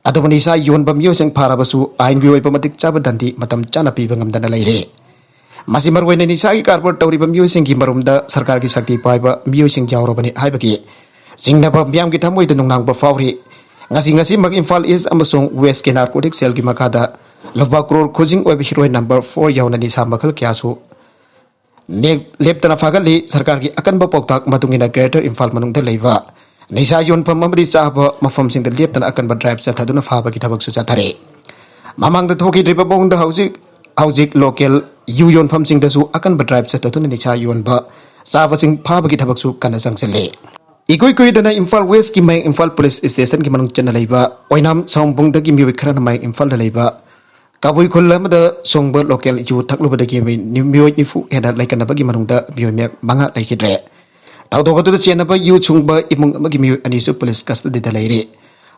ꯑꯗꯨꯕꯨ ꯅꯤꯁꯥ ꯌꯣꯟꯕ ꯃꯤꯑꯣꯏꯁꯤꯡ ꯐꯥꯔꯕꯁꯨ ꯑꯥꯏꯟꯒꯤ ꯑꯣꯏꯕ ꯃꯇꯤꯛ ꯆꯥꯕ ꯗꯟꯗꯤ ꯃꯇꯝ ꯆꯥꯅ ꯄꯤꯕ ꯉꯝꯗꯅ ꯂꯩꯔꯦ꯫ ꯃꯁꯤ ꯃꯔꯨꯑꯣꯏꯅ ꯅꯤꯁꯥꯒꯤ ꯀꯥꯔꯕꯥꯔ ꯇꯧꯔꯤꯕ ꯃꯤꯑꯣꯏꯁꯤꯡꯒꯤ ꯃꯔꯨꯝꯗ ꯁꯔꯀꯥꯔꯒꯤ ꯁꯛꯇꯤ ꯄꯥꯏꯕ ꯃꯤꯑꯣꯏꯁꯤꯡ ꯌꯥꯎꯔꯕꯅꯤ ꯍꯥꯏꯕꯒꯤ ꯆꯤꯡꯅꯕ ꯃꯤꯌꯥꯝꯒꯤ ꯊꯃꯣꯏꯗ ꯅꯨꯡꯅꯥꯡꯕ ꯐꯥꯎꯔꯤ꯫ ꯉꯁꯤ ꯉꯁꯤꯃꯛ ꯏꯝꯐꯥꯜ ꯏꯁ ꯑꯃꯁꯨꯡ ꯋꯦꯁꯀꯤ ꯅꯥꯔꯀꯣꯇꯤꯛ ꯁꯦꯜꯒꯤ ꯃꯈꯥꯗ ꯂꯨꯄꯥ ꯀ꯭ꯔꯣꯔ ꯈꯨꯖꯤꯡ ꯑꯣꯏꯕ ꯍꯤꯔꯣꯏꯟ ꯅꯝꯕꯔ ꯐꯣꯔ ꯌꯥꯎꯅ ꯅꯤꯁꯥ ꯃꯈꯜ ꯀꯌꯥꯁꯨ ꯅꯦꯛ ꯂꯦꯞꯇꯅ ꯐꯥꯒꯠꯂꯤ꯫ ꯁꯔꯀꯥꯔꯒꯤ ꯑꯀꯟꯕ ꯄꯥꯎꯇꯥꯛ ꯃꯇꯨꯡ ꯏꯟꯅ ꯒ꯭ꯔꯦꯇꯔ ꯏꯝꯐꯥꯜ ꯃꯅꯨꯡꯗ ꯂꯩꯕ ꯅꯤꯁꯥ ꯌꯣꯟꯐꯝ ꯑꯃꯗꯤ ꯆꯥꯕ ꯃꯐꯝꯁꯤꯡꯗ ꯂꯦꯞꯇꯅ ꯑꯀꯟꯕ ꯗ꯭ꯔꯥꯏꯚ ꯆꯠꯊꯗꯨꯅ ꯐꯥꯕꯒꯤ ꯊꯕꯛꯁꯨ ꯆꯠꯊꯔꯤ꯫ ꯃꯃꯥꯡꯗ ꯊꯣꯛꯈꯤꯗ꯭ꯔꯤꯕ ꯃꯑꯣꯡꯗ ꯍꯧꯖꯤꯛ ꯍꯧꯖꯤꯛ ꯂꯣꯀꯦꯜ ꯌꯨ ꯌꯣꯟꯐꯝꯁꯤꯡꯗꯁꯨ ꯑꯀꯟꯕ ꯗ꯭ꯔꯥꯏꯚ ꯆꯠꯊꯗꯨꯅ ꯅꯤꯁꯥ ꯌꯣꯟꯕ ꯆꯥꯕꯁꯤꯡ ꯐꯥꯕꯒꯤ ꯊꯕꯛꯁꯨ ꯀꯟꯅ ꯆꯪꯁꯤꯜꯂꯤ꯫ ꯏꯀꯨꯏ ꯀꯨꯏꯗꯅ ꯏꯝꯐꯥꯜ ꯋꯦꯁꯀꯤ ꯃꯌꯥꯡ ꯏꯝꯐꯥꯜ ꯄꯨꯂꯤꯁ ꯁ꯭ꯇꯦꯁꯟꯒꯤ ꯃꯅꯨꯡ ꯆꯟꯅ ꯂꯩꯕ ꯑꯣꯏꯅꯥꯝ ꯁꯥꯋꯨꯝꯕꯨꯡꯗꯒꯤ ꯃꯤꯑꯣꯏ ꯈꯔꯅ ꯃꯌꯥꯡ ꯏꯝꯐꯥꯜꯗ ꯂꯩꯕ ꯀꯕꯨꯏ ꯈꯨꯜ ꯑꯃꯗ ꯁꯣꯡꯕ ꯂꯣꯀꯦꯜ ꯌꯨ ꯊꯛꯂꯨꯕꯗꯒꯤ ꯃꯤ-, ꯃꯤꯑꯣꯏ ꯅꯤꯐꯨ ꯍꯦꯟꯅ ꯂꯩꯀꯠꯅꯕꯒꯤ ꯃꯅꯨꯡꯗ ꯃꯤꯑꯣꯏ ꯃꯌꯥꯝ ꯃꯉꯥ ꯂꯩꯈꯤꯗ꯭ꯔꯦ꯫ ꯊꯧꯗꯣꯛ ꯑꯗꯨꯗ ꯆꯦꯟꯅꯕ ꯌꯨ ꯁꯨꯡꯕ ꯏꯃꯨꯡ ꯑꯃꯒꯤ ꯃꯤꯑꯣꯏ ꯑꯅꯤꯁꯨ ꯄꯨꯂꯤꯁ ꯀꯁꯇꯗꯤꯗ ꯂꯩꯔꯤ꯫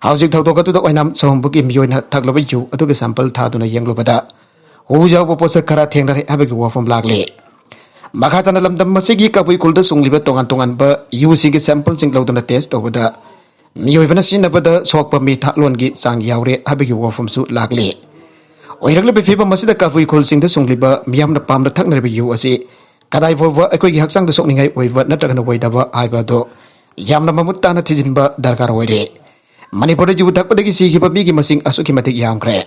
ꯍꯧꯖꯤꯛ ꯊꯧꯗꯣꯛ ꯑꯗꯨꯗ ꯑꯣꯏꯅꯥꯝ ꯁꯥꯋꯨꯝꯕꯨꯡꯒꯤ ꯃꯤꯑꯣꯏꯅ ꯊꯛꯂꯕ ꯌꯨ ꯑꯗꯨꯒꯤ ꯁꯦꯝꯄꯜ ꯊꯥꯗꯨꯅ ꯌꯦꯡꯂꯨꯕꯗ ꯍꯨ ꯌꯥꯎꯕ ꯄꯣꯠꯁꯛ ꯈꯔ ꯊꯦꯡꯅꯔꯦ ꯍꯥꯏꯕꯒꯤ ꯋꯥꯐꯝ ꯂꯥꯛꯂꯤ꯫ ꯃꯈꯥ ꯇꯥꯅ ꯂꯝꯗꯝ ꯑꯁꯤꯒꯤ ꯀꯕꯨꯏ ꯈꯨꯜꯗ ꯁꯨꯡꯂꯤꯕ ꯇꯣꯉꯥꯟ ꯇꯣꯉꯥꯟꯕ ꯌꯨꯁꯤꯡꯒꯤ ꯁꯦꯝꯄꯜꯁꯤꯡ ꯂꯧꯗꯨꯅ ꯇꯦꯁ ꯇꯧꯕꯗ ꯃꯤꯑꯣꯏꯕꯅ ꯁꯤꯖꯤꯟꯅꯕꯗ ꯁꯣꯛꯄ ꯃꯤꯊꯥꯂꯣꯟꯒꯤ ꯆꯥꯡ ꯌꯥꯎꯔꯦ ꯍꯥꯏꯕꯒꯤ ꯋꯥꯐꯝꯁꯨ ꯂꯥꯛꯂꯤ꯫ ꯑꯣꯏꯔꯛꯂꯤꯕ ꯐꯤꯕꯝ ꯑꯁꯤꯗ ꯀꯕꯨꯏ ꯈꯨꯜꯁꯤꯡꯗ ꯁꯨꯡꯂꯤꯕ ꯃꯤꯌꯥꯝꯅ ꯄꯥꯝꯅ ꯊꯛꯅꯔꯤꯕ ꯌꯨ ꯑꯁꯤ ꯀꯗꯥꯏ ꯐꯥꯎꯕ ꯑꯩꯈꯣꯏꯒꯤ ꯍꯛꯆꯥꯡꯗ ꯁꯣꯛꯅꯤꯡꯉꯥꯏ ꯑꯣꯏꯕ ꯅꯠꯇ꯭ꯔꯒꯅ ꯑꯣꯏꯗꯕ ꯍꯥꯏꯕ ꯑꯗꯨ ꯌꯥꯝꯅ ꯃꯃꯨꯠ ꯇꯥꯅ ꯊꯤꯖꯤꯟꯕ ꯗꯔꯀꯥꯔ ꯑꯣꯏꯔꯦ꯫ ꯃꯅꯤꯄꯨꯔꯗ ꯌꯨ ꯊꯛꯄꯗꯒꯤ ꯁꯤꯈꯤꯕ ꯃꯤꯒꯤ ꯃꯁꯤꯡ ꯑꯁꯨꯛꯀꯤ ꯃꯇꯤꯛ ꯌꯥꯝꯈ꯭ꯔꯦ꯫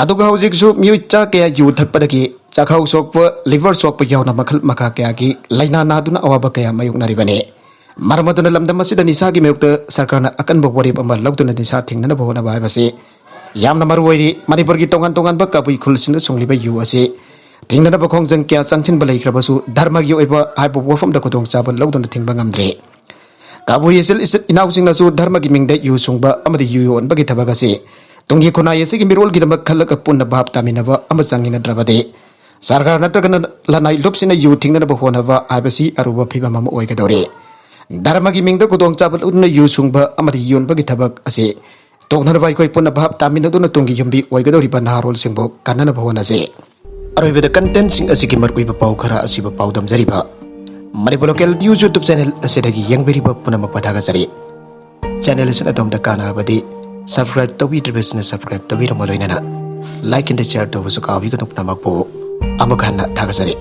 ꯑꯗꯨꯒ ꯍꯧꯖꯤꯛꯁꯨ ꯃꯤꯑꯣꯏ ꯆꯥ ꯀꯌꯥ ꯌꯨ ꯊꯛꯄꯗꯒꯤ ꯆꯥꯛꯈꯥꯎ ꯁꯣꯛꯄ, ꯂꯤꯚꯔ ꯁꯣꯛꯄ ꯌꯥꯎꯅ ꯃꯈꯜ ꯃꯈꯥ ꯀꯌꯥꯒꯤ ꯂꯥꯏꯅꯥ ꯅꯥꯗꯨꯅ ꯑꯋꯥꯕ ꯀꯌꯥ ꯃꯥꯌꯣꯛꯅꯔꯤꯕꯅꯤ꯫ ꯃꯔꯝ ꯑꯗꯨꯅ ꯂꯝꯗꯝ ꯑꯁꯤꯗ ꯅꯤꯁꯥꯒꯤ ꯃꯥꯌꯣꯛꯇ ꯁꯔꯀꯥꯔꯅ ꯑꯀꯟꯕ ꯋꯥꯔꯦꯞ ꯑꯃ ꯂꯧꯗꯨꯅ ꯅꯤꯁꯥ ꯊꯤꯡꯅꯅꯕ ꯍꯣꯠꯅꯕ ꯍꯥꯏꯕꯁꯤ ꯌꯥꯝꯅ ꯃꯔꯨ ꯑꯣꯏꯔꯤ꯫ ꯃꯅꯤꯄꯨꯔꯒꯤ ꯇꯣꯉꯥꯟ ꯇꯣꯉꯥꯟꯕ ꯀꯕꯨꯏ ꯈꯨꯜꯁꯤꯡꯗ ꯁꯨꯡꯂꯤꯕ ꯌꯨ ꯑꯁꯤ ꯊꯤꯡꯅꯅꯕ ꯈꯣꯡꯖꯪ ꯀꯌꯥ ꯆꯪꯁꯤꯟꯕ ꯂꯩꯈ꯭ꯔꯕꯁꯨ ꯙꯔꯃꯒꯤ ꯑꯣꯏꯕ ꯍꯥꯏꯕ ꯋꯥꯐꯝꯗ ꯈꯨꯗꯣꯡꯆꯥꯕ ꯂꯧꯗꯨꯅ ꯊꯤꯡꯕ ꯉꯝꯗ꯭ꯔꯤ꯫ ꯀꯕꯨꯏ ꯏꯆꯤꯜ ꯏꯆꯤꯜ ꯏꯅꯥꯎꯁꯤꯡꯅꯁꯨ ꯙꯔꯃꯒꯤ ꯃꯤꯡꯗ ꯌꯨ ꯁꯨꯡꯕ ꯑꯃꯗꯤ ꯌꯨ ꯌꯣꯟꯕꯒꯤ ꯊꯕꯛ ꯑꯁꯤ ꯇꯨꯡꯒꯤ ꯈꯨꯟꯅꯥꯏ ꯑꯁꯤꯒꯤ ꯃꯤꯔꯣꯜꯒꯤꯗꯃꯛ ꯈꯜꯂꯒ ꯄꯨꯟꯅ ꯚꯥꯞ ꯇꯥꯃꯤꯟꯅꯕ ꯑꯃ ꯆꯪꯏ, ꯅꯠꯇ꯭ꯔꯕꯗꯤ ꯁꯔꯀꯥꯔ ꯅꯠꯇ꯭ꯔꯒꯅ ꯂꯅꯥꯏ ꯂꯨꯞꯁꯤꯅ ꯌꯨ ꯊꯤꯡꯅꯅꯕ ꯍꯣꯠꯅꯕ ꯍꯥꯏꯕꯁꯤ ꯑꯔꯨꯕ ꯐꯤꯕꯝ ꯑꯃ ꯑꯣꯏꯒꯗꯧꯔꯤ꯫ ꯙꯔꯃꯒꯤ ꯃꯤꯡꯗ ꯈꯨꯗꯣꯡꯆꯥꯕ ꯂꯧꯗꯨꯅ ꯌꯨ ꯁꯨꯡꯕ ꯑꯃꯗꯤ ꯌꯣꯟꯕꯒꯤ ꯊꯕꯛ ꯑꯁꯤ ꯇꯣꯛꯅꯅꯕ ꯑꯩꯈꯣꯏ ꯄꯨꯟꯅ ꯚꯥꯞ ꯇꯥꯃꯤꯟꯅꯗꯨꯅ ꯇꯨꯡꯒꯤ ꯌꯨꯝꯕꯤ ꯑꯣꯏꯒꯗꯧꯔꯤꯕ ꯅꯍꯥꯔꯣꯜꯁꯤꯡꯕꯨ ꯀꯟꯅꯅꯕ ꯍꯣꯠꯅꯁꯤ꯫ ꯑꯔꯣꯏꯕꯗ contentꯁꯤꯡ ꯑꯁꯤꯒꯤ ꯃꯔꯨꯑꯣꯏꯕ ꯄꯥꯎ ꯈꯔ ꯑꯁꯤꯕꯨ ꯄꯥꯎꯗꯝꯖꯔꯤꯕ Manipur Local News YouTube channel ꯑꯁꯤꯗꯒꯤ ꯌꯦꯡꯕꯤꯔꯤꯕ ꯄꯨꯝꯅꯃꯛꯄꯨ ꯊꯥꯒꯠꯆꯔꯤ꯫ Channel ꯑꯁꯤꯅ ꯑꯗꯣꯝꯗ ꯀꯥꯟꯅꯔꯕꯗꯤ subscribe ꯇꯧꯕꯤꯗ꯭ꯔꯤꯕꯁꯤꯡꯅ subscribe ꯇꯧꯕꯤꯔꯝꯃ ꯂꯣꯏꯅꯅ like and share ꯇꯧꯕꯁꯨ ꯀꯥꯎꯕꯤꯒꯅꯨ꯫ ꯄꯨꯝꯅꯃꯛꯄꯨ ꯑꯃꯨꯛ ꯍꯟꯅ ꯊꯥꯒꯠꯆꯔꯤ꯫